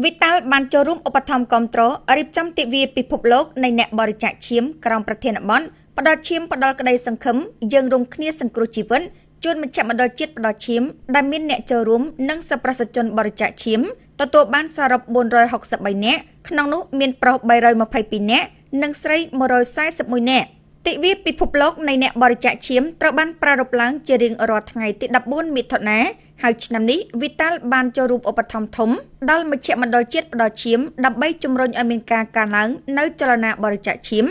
វីតាល់បានចូលរួមឧបត្ថម្ភគាំទ្ររៀបចំទិវាពិភពលោកនៃអ្នកបរិច្ចាគឈាមក្រោមប្រធានបទផ្ដល់ឈាមផ្ដល់ក្តីសង្ឃឹមយើងរួមគ្នាសង្គ្រោះជីវិតជូនមជ្ឈមណ្ឌលជាតិផ្ដល់ឈាមដែលមានអ្នកចូលរួមនិងសប្បុរសជនបរិច្ចាគឈាមទទួលបានសរុប463នាក់ក្នុងនោះមានប្រុស322នាក់និងស្រី141នាក់ទិវាពិភពលោកនៃអ្នកបរិច្ចាគឈាមត្រូវបានប្រារព្ធឡើងជារៀងរាល់ថ្ងៃទី14មិថុនាហើយឆ្នាំនេះវីតាល់បានចូលរួមឧបត្ថម្ភធំដល់មជ្ឈមណ្ឌលជាតិផ្ដល់ឈាមដើម្បីជំរុញឲ្យមានការកើនឡើងនៅចលនាបរិច្ចាគឈាម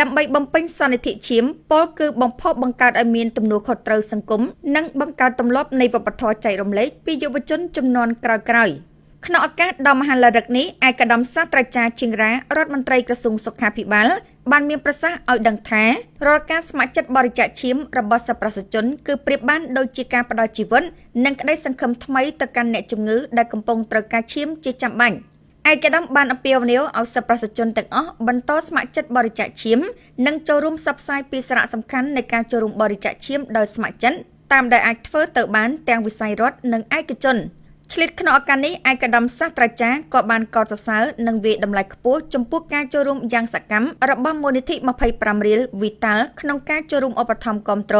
ដើម្បីបំពេញសន្និធិឈាមពលគឺបំផុសបង្កើតឲ្យមានទំនួលខុសត្រូវសង្គមនិងបង្កើតទម្លាប់នៃវប្បធម៌ចែករំលែកពីយុវជនជំនាន់ក្រោយៗក្នុងឱកាសដ៏មហាលរឹកនេះឯកឧត្តមសាស្ត្រាចារ្យជាងរារដ្ឋមន្ត្រីក្រសួងសុខាភិបាលបានមានប្រសាសន៍ឲ្យដឹងថារាល់ការស្ម័គ្រចិត្តបរិច្ចាគឈាមរបស់សប្បុរសជនគឺប្រៀបបានដូចជាការផ្ដល់ជីវិតនិងក្តីសង្ឃឹមថ្មីទៅកាន់អ្នកជំងឺដែលកំពុងត្រូវការឈាមជាចាំបាច់ឯកឧត្តមបានអំពាវនាវឲ្យសប្បុរសជនទាំងអស់បន្តស្ម័គ្រចិត្តបរិច្ចាគឈាមនិងចូលរួមផ្សព្វផ្សាយពីសារៈសំខាន់នៃការចូលរួមបរិច្ចាគឈាមដោយស្ម័គ្រចិត្តតាមដែលអាចធ្វើទៅបានទាំងវិស័យរដ្ឋនិងឯកជនឆ្លៀតក្នុងឱកាសនេះឯកឧត្តមសាស្ត្រាចារ្យក៏បានកោតសរសើរនិងវាយតម្លៃខ្ពស់ចំពោះការចូលរួមយ៉ាងសកម្មរបស់មូលនិធិ25រៀលវីតាល់ក្នុងការចូលរួមឧបត្ថម្ភគាំទ្រ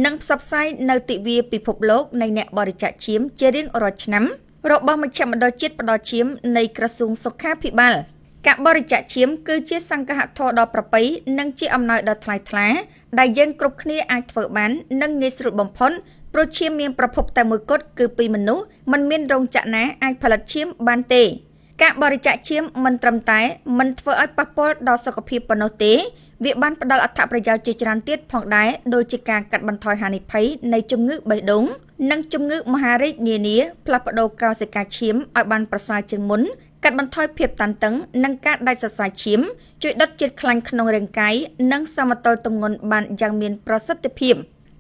និងផ្សព្វផ្សាយនៅទិវាពិភពលោកនៃអ្នកបរិច្ចាគឈាមជារៀងរាល់ឆ្នាំរបស់មជ្ឈមណ្ឌលជាតិផ្ដល់ឈាមនៃក្រសួងសុខាភិបាលការបរិច្ចាគឈាមគឺជាសង្ឃធម៌ដ៏ប្រពៃនិងជាអំណោយដ៏ថ្លៃថ្លាដែលយើងគ្រប់គ្នាអាចធ្វើបាននិងងាយស្រួលបំផុតព្រោះឈាមមានប្រភពតែមួយគត់គឺពីមនុស្សមិនមានរោងចក្រណាអាចផលិតឈាមបានទេការបរិច្ចាគឈាមមិនត្រឹមតែមិនធ្វើឲ្យប៉ះពាល់ដល់សុខភាពប៉ុណ្ណោះទេវាបានផ្ដល់អត្ថប្រយោជន៍ជាច្រើនទៀតផងដែរដូចជាការកាត់បន្ថយហានិភ័យនៃជំងឺបេះដូងនិងជំងឺមហារីកនានាផ្លាស់ប្ដូរកោសិកាឈាមឲ្យបានប្រសើរជាងមុនកាត់បន្ថយភាពតានតឹងនិងការដាច់សរសៃឈាមជួយដុតជាតិខ្លាញ់ក្នុងរាងកាយនិងសមតុល្យទម្ងន់បានយ៉ាងមានប្រសិទ្ធភាព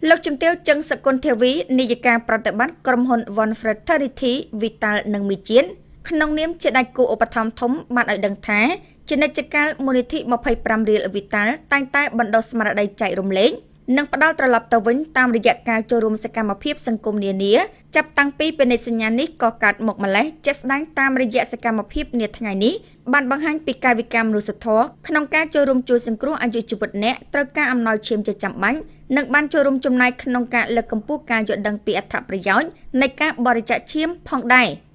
លោកជំទាវចឹងសកុនធាវីនាយិកាប្រតិបត្តិក្រុមហ៊ុន One Fraternity Vital និងមីជាតិក្នុងនាមជាដៃគូឧបត្ថម្ភធំបានឲ្យដឹងថាជានិច្ចកាលមូលនិធិ25រៀល Vital តែងតែបណ្ដុះស្មារតីចែករំលែកនិងផ្ដល់ត្រឡប់ទៅវិញតាមរយៈការចូលរួមសកម្មភាពសង្គមនានាចាប់តាំងពីពាណិជ្ជសញ្ញានេះក៏កើតមកម្លេះជាក់ស្ដែងតាមរយៈសកម្មភាពនាថ្ងៃនេះបានបង្ហាញពីកាយវិការមនុស្សធម៌ក្នុងការចូលរួមជួយសង្គ្រោះអាយុជីវិតអ្នកត្រូវការអំណោយឈាមជាចាំបាច់និងបានចូលរួមចំណែកក្នុងការលើកកម្ពស់ការយល់ដឹងពីអត្ថប្រយោជន៍នៃការបរិច្ចាគឈាមផងដែរ។